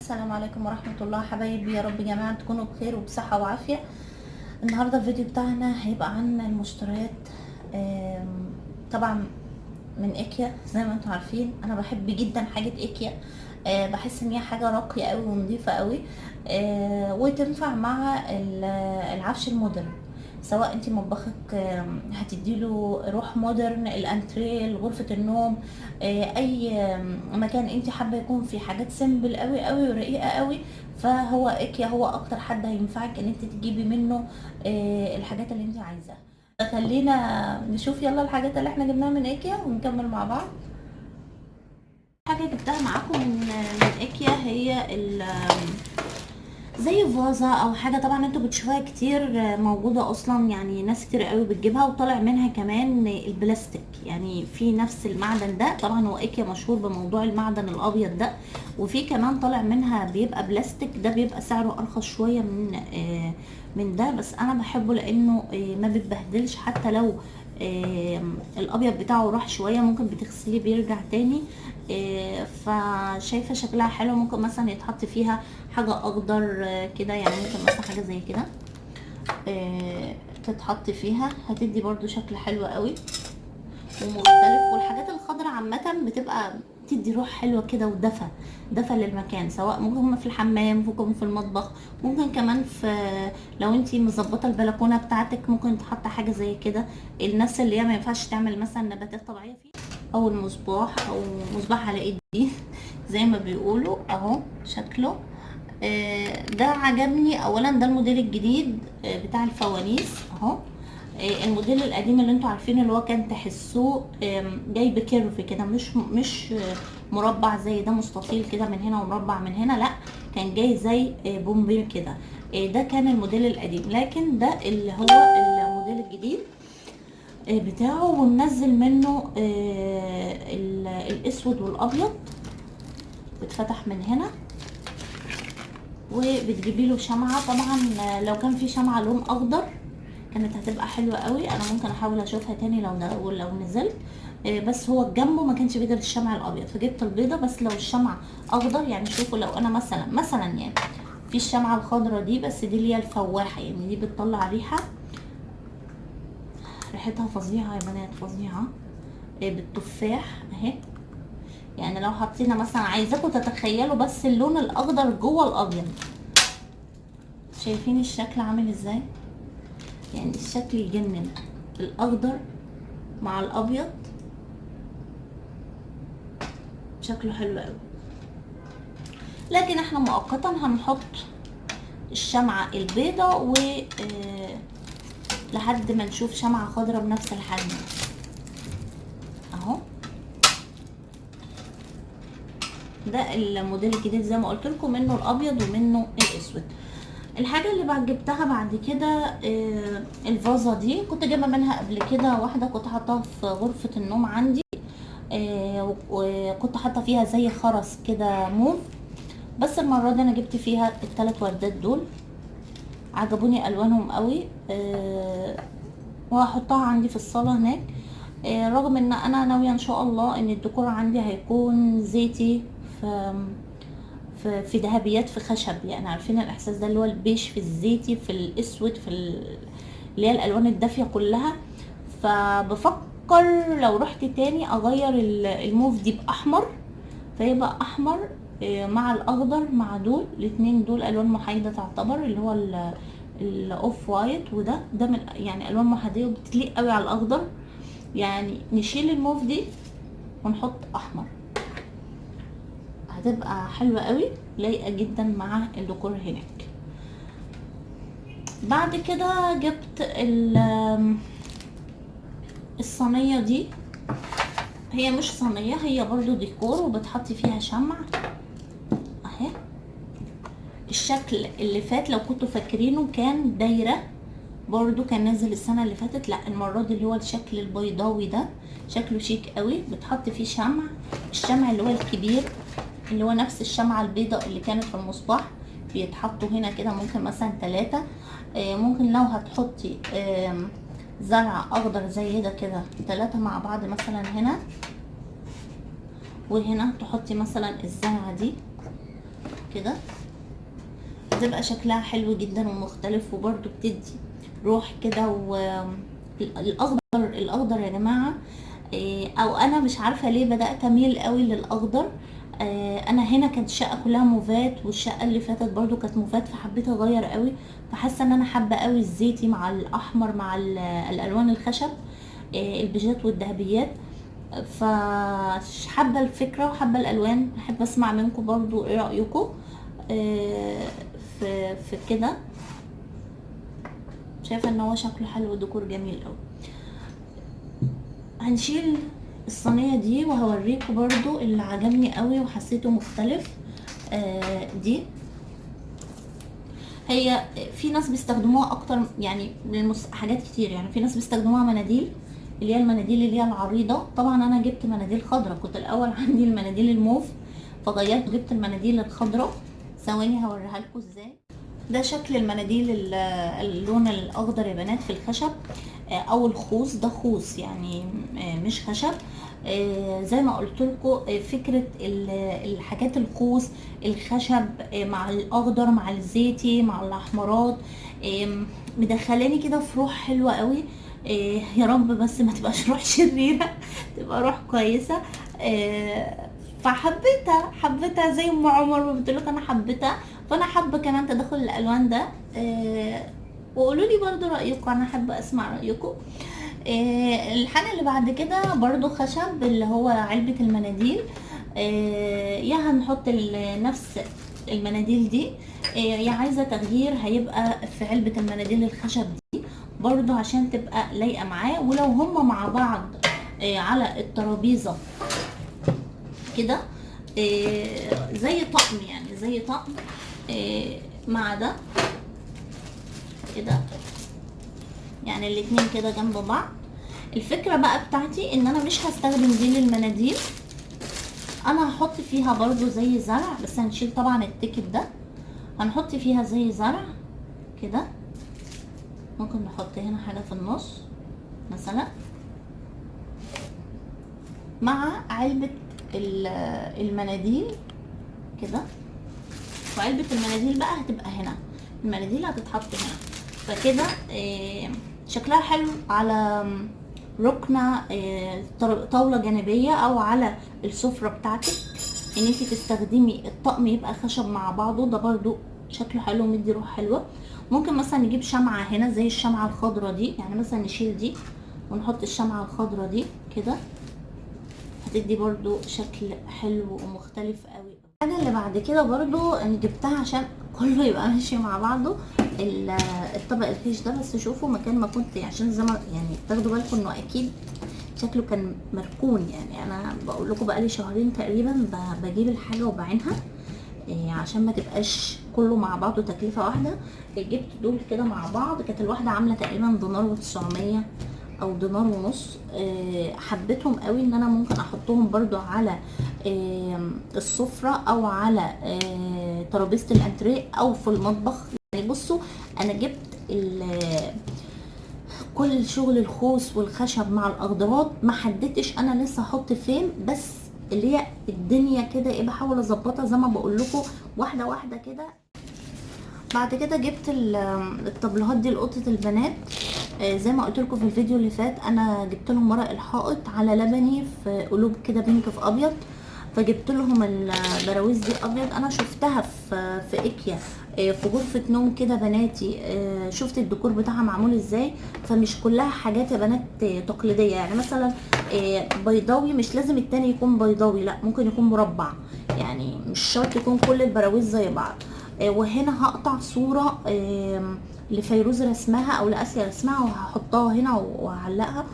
السلام عليكم ورحمة الله حبايبي، يا رب جميعا تكونوا بخير وبصحة وعافية. النهاردة الفيديو بتاعنا هيبقى عن المشتريات، طبعا من ايكيا. زي ما انتم عارفين انا بحب جدا حاجة ايكيا، بحس ان هي حاجة راقية قوي ونظيفة قوي، وتنفع مع العفش ال modern. سواء انت مطبخك هتديله روح modern، الانتريه، غرفة النوم، اي مكان انت حابة يكون فيه حاجات simple قوي قوي ورقيقة قوي، فهو ايكيا هو اكتر حد هينفعك ان انت تجيبي منه الحاجات اللي انت عايزاها. خلينا نشوف يلا الحاجات اللي احنا جبناها من ايكيا ونكمل مع بعض. حاجة جبتها معاكم من ايكيا هي زي فازة او حاجة، طبعا انتوا بتشوفوها كتير موجودة اصلا، يعني ناس كتير قوي بتجيبها، وطالع منها كمان البلاستيك، يعني في نفس المعدن ده. طبعا هو ايكيا مشهور بموضوع المعدن الابيض ده، وفي كمان طالع منها بيبقى بلاستيك، ده بيبقى سعره ارخص شوية من ده، بس انا بحبه لانه ما بيتبهدلش، حتى لو الابيض بتاعه راح شوية ممكن بتغسليه بيرجع تاني. فشايفه شكلها حلو، ممكن مثلا يتحط فيها حاجة اخضر، كده، يعني ممكن مثلا حاجة زي كده، تتحط فيها، هتدي برضو شكل حلو قوي ومختلف. والحاجات الخضراء عامة بتبقى تدي روح حلوة كده ودفى، دفى للمكان، سواء ممكن في الحمام، ممكن في المطبخ، ممكن كمان لو انتي مظبطه البلكونه بتاعتك ممكن تحط حاجة زي كده. الناس اللي هي ما ينفعش تعمل مثلا نباتات طبيعية فيه، او المصباح، او مصباح علاء الدين زي ما بيقولوا اهو شكله. ده عجبني. اولا ده الموديل الجديد، بتاع الفوانيس اهو. الموديل القديم اللي انتوا عارفينه اللي هو كان تحسوه، جاي ب curve كده، مش مربع زي ده، مستطيل كده من هنا ومربع من هنا، لا كان جاي زي بومبير كده. ده كان الموديل القديم، لكن ده اللي هو الموديل الجديد بتاعه، ومنزل منه الاسود والابيض. بتفتح من هنا وبتجيبي له شمعة. طبعا لو كان في شمعة لون اخضر كانت هتبقى حلوة قوي، انا ممكن احاول اشوفها تاني لو نزلت، بس هو جنبه ما كانش بيقدر الشمع الابيض فجبت البيضة. بس لو الشمع اخضر، يعني شوفوا لو انا مثلا يعني في الشمعة الخضرة دي، بس دي اللي هي الفواحة، يعني دي بتطلع ريحة، ريحتها فظيعة يا بنات، فظيعة، بالتفاح اهي. يعني لو حطينا مثلا، عايزاكم تتخيلوا بس اللون الاخضر جوه الابيض، شايفين الشكل عامل ازاي؟ يعني الشكل يجنن، الاخضر مع الابيض شكله حلو قوي. لكن احنا مؤقتا هنحط الشمعة البيضة و لحد ما نشوف شمعة خضراء بنفس الحجم اهو. ده الموديل الجديد زي ما قلت لكم، منه الابيض ومنه الاسود. الحاجة اللي بعد جبتها بعد كده، الفازة دي كنت جايبه منها قبل كده واحدة، كنت حاطاها في غرفة النوم عندي، وكنت حاطه فيها زي خرز كده موف، بس المرة دي انا جبت فيها الثلاث وردات دول، عجبوني الوانهم قوي، وهحطها عندي في الصاله هناك. رغم ان انا ناوية ان شاء الله ان الديكور عندي هيكون زيتي في ذهبيات، في خشب، يعني عارفين الاحساس ده اللي هو البيش في الزيتي في الاسود في اللي هي الالوان الدافيه كلها. فبفكر لو رحت تاني اغير الموف دي باحمر، فيبقى احمر، مع الاخضر مع دول الاتنين، دول الوان محايدة تعتبر، اللي هو ال off white، وده ده من يعني الوان محايدة وبتليق قوي على الاخضر. يعني نشيل الموف دي ونحط احمر، هتبقى حلوة قوي، لايقة جدا مع الديكور هناك. بعد كده جبت الصينية دي، هي مش صينية، هي برضو ديكور وبتحطي فيها شمع اهي. الشكل اللي فات لو كنتوا فاكرينه كان دايرة، برضو كان نازل السنة اللي فاتت، لا المرة دي اللي هو الشكل البيضاوي ده شكله شيك قوي، بتحط فيه شمع، الشمع اللي هو الكبير اللي هو نفس الشمعة البيضاء اللي كانت في المصباح، بيتحطوا هنا كده، ممكن مثلا 3، ممكن لو هتحطي، زرع اخضر زي ده كده 3 مع بعض مثلا هنا، وهنا تحطي مثلا الزرعة دي كده، بتبقى شكلها حلو جدا ومختلف، وبرده بتدي روح كده. والاخضر، الاخضر يا جماعة، او انا مش عارفه ليه بدات اميل قوي للاخضر. انا هنا كانت الشقة كلها موفات، والشقه اللي فاتت برضو كانت موفات، فحبيت اغير قوي. فحاسه ان انا حابة قوي الزيتي مع الاحمر مع الالوان الخشب، البيجات والذهبيات. فحابه الفكرة وحابة الالوان. احب اسمع منكم برضو ايه رايكم في كده. شايفه ان هو شكله حلو وديكور جميل قوي. هنشيل الصينية دي وهوريكم برضو اللي عجبني قوي وحسيته مختلف. دي هي في ناس بيستخدموها اكتر يعني حاجات كتير، يعني في ناس بيستخدموها مناديل، اللي هي المناديل اللي هي العريضة. طبعا انا جبت مناديل خضراء، كنت الاول عندي المناديل الموف، فغيرت جبت المناديل الخضراء. ثواني هوريها لكم ازاي. ده شكل المناديل اللون الاخضر يا بنات في الخشب، او الخوص. ده خوص يعني، مش خشب. زي ما قلت لكم، فكرة الحاجات الخوص الخشب، مع الاخضر مع الزيتي مع الاحمرات، مدخلاني كده في روح حلوة قوي. يا رب بس ما تبقاش روح شريرة، تبقى روح كويسة. فحبيتها، حبيتها زي ام عمر ما بتقول لكم انا حبيتها، فانا حابة كمان تدخل الالوان ده. وقولوا لي برضو رايكم، انا حابة اسمع رايكم. الحاجة اللي بعد كده برضو خشب، اللي هو علبة المناديل. يا هنحط نفس المناديل دي، يا عايزه تغيير هيبقى في علبة المناديل الخشب دي برضو عشان تبقى لايقة معاه. ولو هما مع بعض، على الترابيزة كده، زي طقم، يعني زي طقم، مع ده كده، يعني الاتنين كده جنب بعض. الفكرة بقى بتاعتي ان انا مش هستخدم دي للمناديل، انا هحط فيها برضو زي زرع، بس هنشيل طبعا التيكت ده، هنحط فيها زي زرع كده. ممكن نحط هنا حاجة في النص مثلا مع علبة المناديل كده. وعلبة المناديل بقى هتبقى هنا، المناديل هتتحط هنا. فكده، شكلها حلو على ركنة، طاولة جانبية او على السفرة بتاعتك، ان انتي تستخدمي الطقم يبقى خشب مع بعضه. ده برضو شكله حلو ومدي روح حلوة. ممكن مثلا نجيب شمعة هنا زي الشمعة الخضرة دي، يعني مثلا نشيل دي ونحط الشمعة الخضرة دي كده، هتدي برضو شكل حلو ومختلف قوي. الحاجة اللي بعد كده برضو انا جبتها عشان كله يبقى ماشي مع بعضه، الطبق الخيش ده. بس شوفوا مكان ما كنت، عشان زي ما يعني تاخدوا بالكم انه اكيد شكله كان مركون. يعني انا بقول لكم بقالي شهرين تقريبا بجيب الحاجة وبعينها، عشان ما تبقاش كله مع بعضه تكلفة واحدة. جبت دول كده مع بعض، كانت الواحدة عامله تقريبا دينار وتسعمية او دينار ونص. حبيتهم قوي ان انا ممكن احطهم برضو على السفرة او على ترابيزة الانتريه او في المطبخ. يعني بصوا انا جبت كل شغل الخوص والخشب مع الاخضرات، ما حددتش انا لسه هحط فين، بس اللي هي الدنيا كده ايه بحاول اظبطها زي ما بقول لكم واحدة واحدة كده. بعد كده جبت الطبلوهات دي لأوضة البنات. زي ما قلت لكم في الفيديو اللي فات انا جبت لهم ورق الحائط على لبني في قلوب كده بينك في ابيض، فجبت لهم البراويز دي ابيض. انا شفتها في ايكيا، في غرفة نوم كده بناتي، شفت الديكور بتاعها معمول ازاي. فمش كلها حاجات يا بنات، تقليدية، يعني مثلا، بيضاوي مش لازم التاني يكون بيضاوي، لا ممكن يكون مربع، يعني مش شرط يكون كل البراويز زي بعض. وهنا هقطع صورة، لفيروز رسمها او لاسيا رسمها، وهحطها هنا وهعلقها.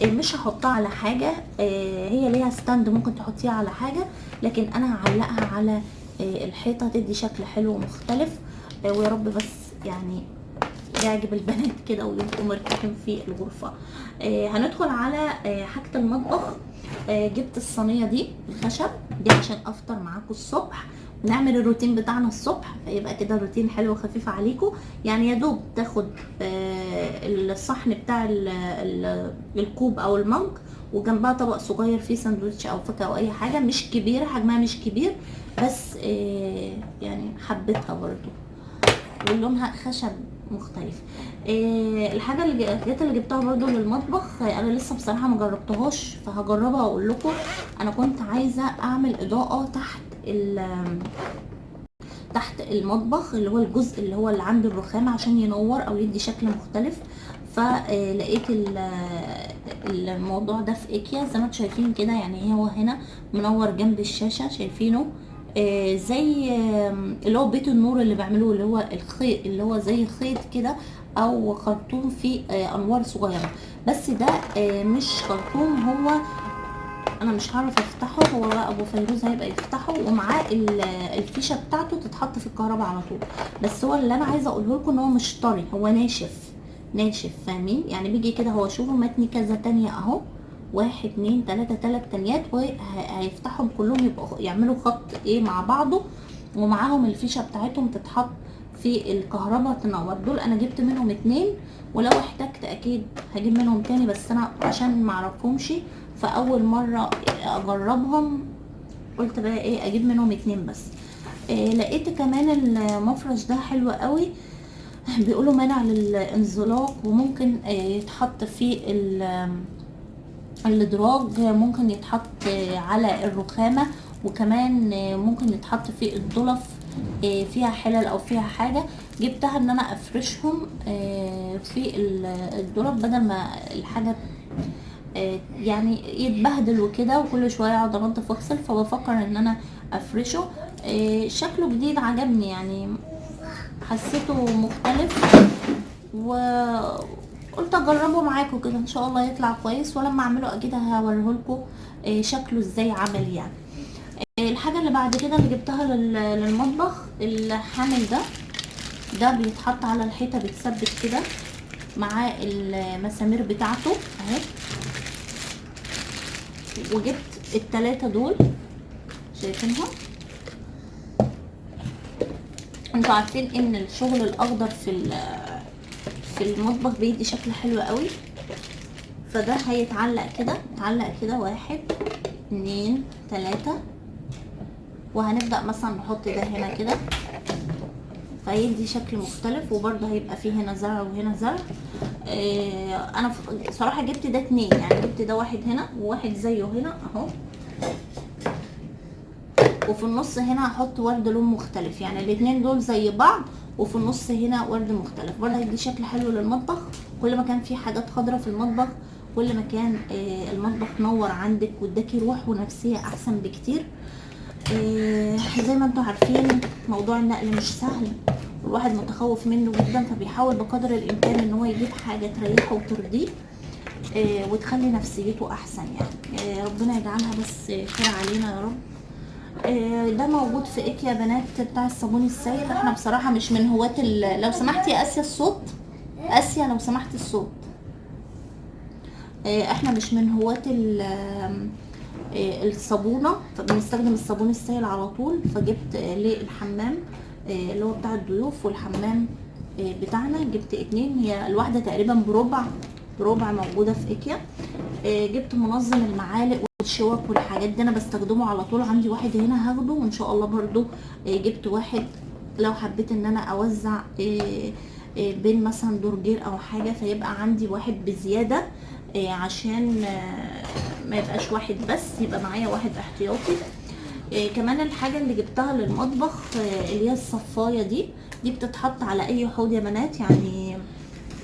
مش هحطها على حاجة، هي ليها stand ممكن تحطيها على حاجة، لكن انا هعلقها على الحيطة، تدي شكل حلو ومختلف. ويا رب بس يعجب البنات كده ويبقوا مرتاحين في الغرفة. هندخل على حاجة المطبخ. جبت الصينية دي الخشب دي عشان افطر معاكم الصبح ونعمل الروتين بتاعنا الصبح، فيبقى كده روتين حلو وخفيف عليكم. يا دوب تاخد الصحن بتاع الكوب او المج وجنبها طبق صغير فيه ساندوتش او فاكهة او اي حاجة، مش كبيرة، حجمها مش كبير، بس يعني حبيتها برضو، ولونها خشب مختلف. الحاجة اللي الحاجات اللي جبتها برضو للمطبخ، انا لسه بصراحة ما جربتهاش، فهجربها واقول لكم. انا كنت عايزه اعمل اضاءه تحت المطبخ، اللي هو الجزء اللي هو اللي عند الرخام، عشان ينور او يدي شكل مختلف. فلقيت الموضوع ده في ايكيا زي ما انتم شايفين كده، يعني هو هنا منور جنب الشاشة، شايفينه زي اللي هو بيت النور اللي بعملوه، اللي هو الخيط، اللي هو زي خيط كده او خرطوم فيه انوار صغيرة، بس ده مش خرطوم، هو انا مش هعرف افتحه، هو بقى ابو فيروز هيبقى يفتحه، ومعاه الفيشه بتاعته تتحط في الكهرباء على طول. بس هو اللي انا عايزه اقوله لكم ان هو مش طري، هو ناشف ناشف، فاهمين يعني؟ بيجي كده، هو شوفوا متني كذا تانية اهو، 1 2 3، 3 تانيات، وهيفتحهم كلهم يبقوا يعملوا خط ايه مع بعضه، ومعاهم الفيشه بتاعتهم تتحط في الكهرباء تنور. دول انا جبت منهم 2، ولو احتجت اكيد هجيب منهم تاني، بس انا عشان معرفهمش فاول مرة اجربهم قلت بقى ايه اجيب منهم 2 بس. لقيت كمان المفرش ده حلو قوي، بيقولوا مانع للانزلاق، وممكن يتحط في الادراج، ممكن يتحط على الرخامه، وكمان ممكن يتحط في الضلف فيها حلل او فيها حاجة. جبتها ان انا افرشهم في الضلف بدل ما الحاجة يعني يتبهدل وكده، وكل شوية اقعد انضف واغسل، فبفكر ان انا افرشه. شكله جديد عجبني، يعني حسيته مختلف، وقلت اجربه معاكم كده، ان شاء الله يطلع كويس، ولما اعمله اكيد هوريهولكم شكله ازاي عمل يعني. الحاجة اللي بعد كده اللي جبتها للمطبخ، الحامل ده، ده بيتحط على الحيطة، بيتثبت كده مع المسامير بتاعته اهي. وجبت التلاتة دول شايفينهم. انتوا عارفين ان الشغل الاخضر في المطبخ بيدي شكل حلو قوي، فده هيتعلق كده، يتعلق كده 1 2 3، وهنبدأ مثلا نحط ده هنا كده، فيدي شكل مختلف. وبرده هيبقى فيه هنا زرع وهنا زرع. انا صراحة جبت ده 2، يعني جبت ده واحد هنا وواحد زيه هنا اهو، وفي النص هنا هحط ورد لون مختلف، يعني الاتنين دول زي بعض، وفي النص هنا ورد مختلف. برده هيدي شكل حلو للمطبخ. كل ما كان في حاجات خضرة في المطبخ كل ما كان المطبخ نور عندك واداكي روح ونفسية احسن بكتير. زي ما انتم عارفين موضوع النقل مش سهل، والواحد متخوف منه جدا، فبيحاول بقدر الامكان ان هو يجيب حاجة تريحه وترضيه، وتخلي نفسيته احسن يعني. ربنا يجعلها بس خير علينا يا رب. ده موجود في ايكيا يا بنات، بتاع الصابون السائل. احنا بصراحة مش من هواة لو سمحتي يا اسيا الصوت، اسيا لو سمحتي الصوت. احنا مش من هواة الصابونه، فبنستخدم الصابون السائل على طول. فجبت للحمام اللي هو بتاع الضيوف والحمام بتاعنا، جبت 2، هي الواحدة تقريبا بربع موجودة في ايكيا. جبت منظم المعالق والشوك والحاجات دي، انا بستخدمه على طول، عندي واحد هنا هاخده وان شاء الله. برضو جبت واحد لو حبيت ان انا اوزع بين مثلا درجين او حاجة، فيبقى عندي واحد بزيادة، عشان ما يبقاش واحد بس، يبقى معايا واحد احتياطي. كمان الحاجة اللي جبتها للمطبخ، اللي هي الصفايه دي، دي بتتحط على اي حوض يا بنات، يعني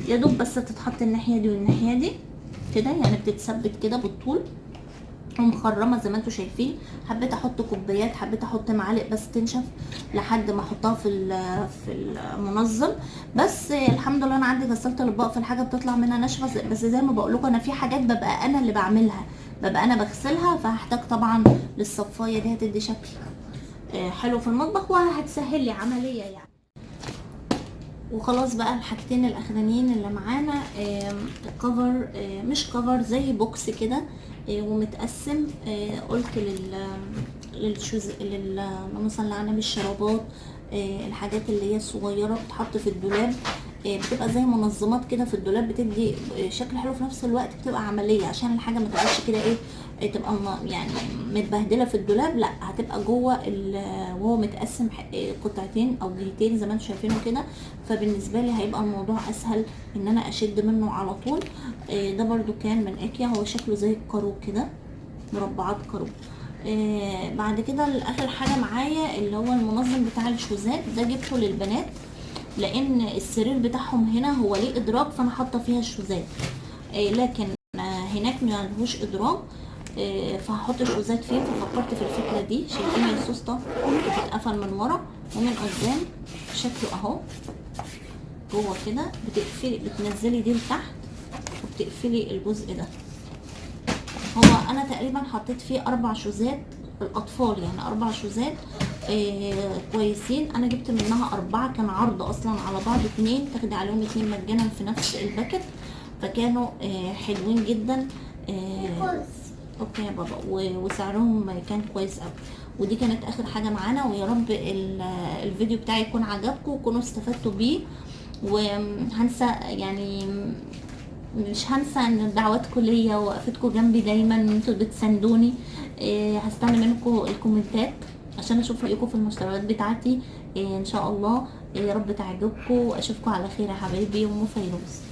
يا دوب بس تتحط الناحية دي والناحية دي كده، يعني بتتثبت كده بالطول، ومخرمه زي ما انتم شايفين. حبيت احط كوبايات، حبيت احط معالق بس تنشف لحد ما احطها في المنظم. بس الحمد لله انا عندي غسالة الاطباق، فالحاجه بتطلع منها ناشفة. بس زي ما بقول لكم انا في حاجات ببقى انا اللي بعملها، ببقى انا بغسلها، فهحتاج طبعا للصفايه دي، هتدي شكل حلو في المطبخ وهتسهل لي عملية يعني. وخلاص بقى الحاجتين الاخرانيين اللي معانا، cover، مش cover، زي box كده، ومتقسم. قلت لل shoes، اللهم صل على النبي، الشرابات، الحاجات اللي هي الصغيرة بتتحط في الدولاب، بتبقى زي منظمات كده في الدولاب، بتدي شكل حلو، في نفس الوقت بتبقى عملية عشان الحاجة ما تقعدش كده ايه، تبقى يعني متبهدله في الدولاب، لا هتبقى جوه وهو متقسم قطعتين او جهتين زي ما انتم شايفينه كده. فبالنسبه لي هيبقى الموضوع اسهل ان انا اشد منه على طول. ده برده كان من ايكيا، هو شكله زي الكارو كده، مربعات كارو. بعد كده اخر حاجة معايا اللي هو المنظم بتاع الشوزات ده، جبته للبنات لان السرير بتاعهم هنا هو ليه ادراج، فانا حاطه فيها الشوزات، لكن هناك ما لهوش ادراج، فهحط الشوزات فين. ففكرت في الفكرة دي. شايفين السوسته بتتقفل من ورا ومن قدام، شكله اهو جوه كده، بتقفلي بتنزلي دي لتحت وبتقفلي الجزء ده. هو انا تقريبا حطيت فيه 4 شوزات الاطفال، يعني 4 شوزات كويسين. انا جبت منها 4، كان عرض اصلا على بعض 2 تاخدي عليهم 2 مجانا في نفس ال packet، فكانوا حلوين جدا. okay يا بابا، وسعرهم كان كويس قوي. ودي كانت اخر حاجة معانا، ويا رب الفيديو بتاعي يكون عجبكم وتكونوا استفدتوا بيه. وهنسى يعني مش هنسى ان دعواتكم ليا ووقفتكم جنبي دايما، انتوا بتساندوني. هستنى منكم الكومنتات عشان اشوف رايكم في المشتريات بتاعتي. ان شاء الله يا رب تعجبكم، واشوفكم على خير يا حبايبي. ام فيروز.